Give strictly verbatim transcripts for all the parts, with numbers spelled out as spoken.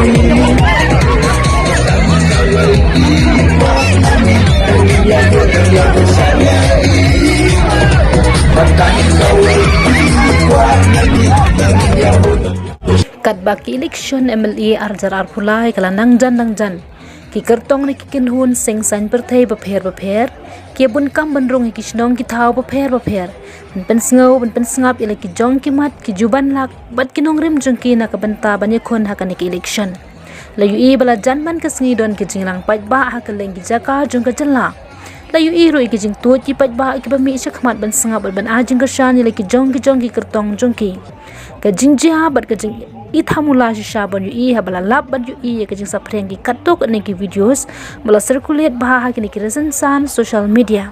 Katba ki election M L A arhajar arphew lai ka la nang jan nang jan, ki kyrtong ne ki kynhun seng saiñ pyrthei bapher bapher ki bun kam ban rung ïa ki shnong ki thaw bapher bapher, ban pynsngew ban pynsngap ïa la ki jong ki mat ki juban lak bad ki nongrim jong ki na ka bynta ban ïakhun ha kane ka election. La ïohi ba la jan man ka sngi don ki jingïalang paidbah ha kylleng ki jaka jong ka jylla. La ïohi ruh ïa ki jingtuid ki paidbah kiba mih shakhmat ban sngap bad ban ai jingkyrshan ïa la ki jong ki jong ki kyrtong jong ki. Ka jingjia bad ka jingithamula shisha ban ïohi haba la lap ban ïohi ïa ka jingsaphriang ki katto katne ki videos ba la circulate bha ha kine ki rynsan social media.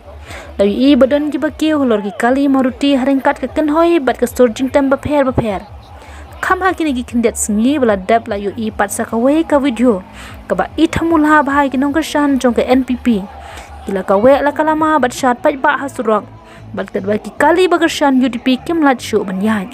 La ïohi ba don kiba kiew halor ki kali Maruti ha ryngkat ka kynhoi bad ka sur jingtem bapher bapher. Kham ha kine ki khyndiat sngi ba la dep la ïohi pat sa kawei ka video kaba ithamula bha ïa ki nongkyrshan jong ka N P P. Ki la kawek la ka lama bad shad paidbah ha surok, bad katba ki kali ba kyrshan U D P kim lait shuh ban ïaid.